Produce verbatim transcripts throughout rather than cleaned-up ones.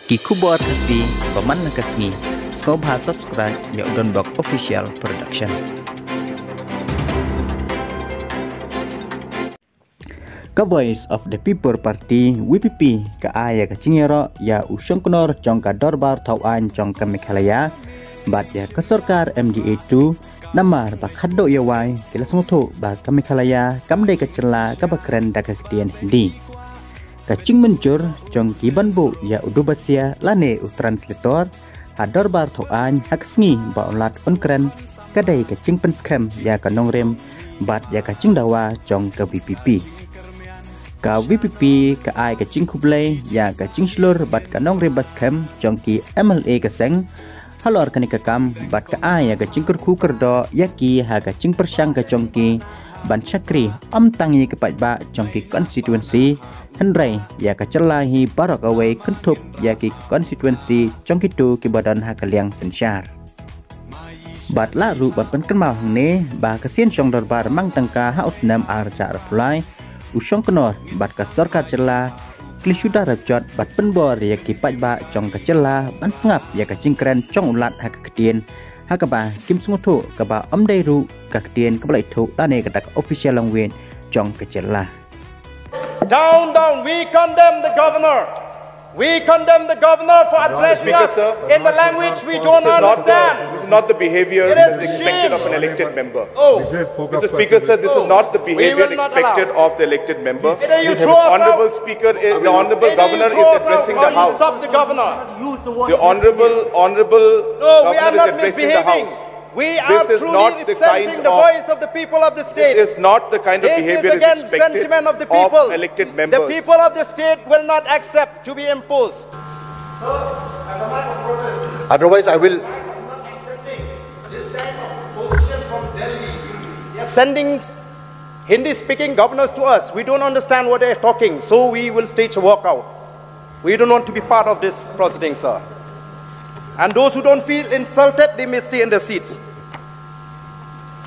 Ki khubor Khasi ba man la ka sngi. Sngewbha subscribe ïa u Donbok Official Production. Ka Voice of the People Party, V P P, ka ai ïa ka jingïaroh ïa u shongknor jong ka Dorbar Thawaiñ jong ka Meghalaya bad ïa ka sorkar M D A two, namar ba khadduh ïa wai ki la sngewthuh ba ka Meghalaya kam dei ka jylla kaba kren da ka ktien Hindi. Ka jingmynjur jong ki ban buh ïa u dubasia lane u translator ha Dorbar Thawaiñ ha ka sngi ba u Lat un kren ka dei ka jingpynskhem ïa ka nongrim bad ïa ka jingdawa jong ka V P P. Ka V P P ka ai ka jingkhublei ïa ka jingshlur bad ka nongrim ba skhem jong ki M L A ka seng halor kane ka kam bad ka ai ïa ka jingkyrkhu kyrdoh ïa ki ha ka jingpyrshang ka jong ki ban shakri ym tang ïa ki paidbah jong ki constituency hynrei ïa ka jylla hi baroh kawei, kynthup ïa ki constituency jong kito kiba don ha ka liang synshar. Bad lah ruh ban pynkynmaw hangne ba ka sien shong dorbar mang tyngka ha u snem ar hajar arphew lai, u shongknor bad ka sorkar jylla ki la shu da rep jot bad pynbor ïa ki paidbah jong ka jylla ban sngap ïa ka jingkren jong u Lat ha ka ktien ha kaba kim sngewthuh kaba ym dei ruh ka ktien kaba la ithuh lane kata ka official language jong ka jylla. Down, down. We condemn the governor. We condemn the governor for addressing us in the language we don't understand. This is not the behavior that is expected of an elected member. Oh. Mister Speaker, sir, this is not the behavior expected of the elected member. Either you throw us out, Honorable Speaker, eh, the Honorable Governor is addressing the House. Stop the governor. The Honorable, Honorable Governor is addressing the House. We are truly representing the voice of the people of the state. This is not the kind of behavior is expected of elected members. The people of the state will not accept to be imposed. Otherwise, I will. They are sending Hindi-speaking governors to us. We don't understand what they are talking, so we will stage a walkout. We don't want to be part of this proceeding, sir. And those who don't feel insulted, they may stay in their seats.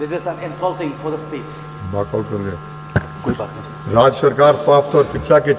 This is an insulting for the state. Walkout कर दे। कोई बात नहीं। राज्य सरकार स्वास्थ्य और शिक्षा के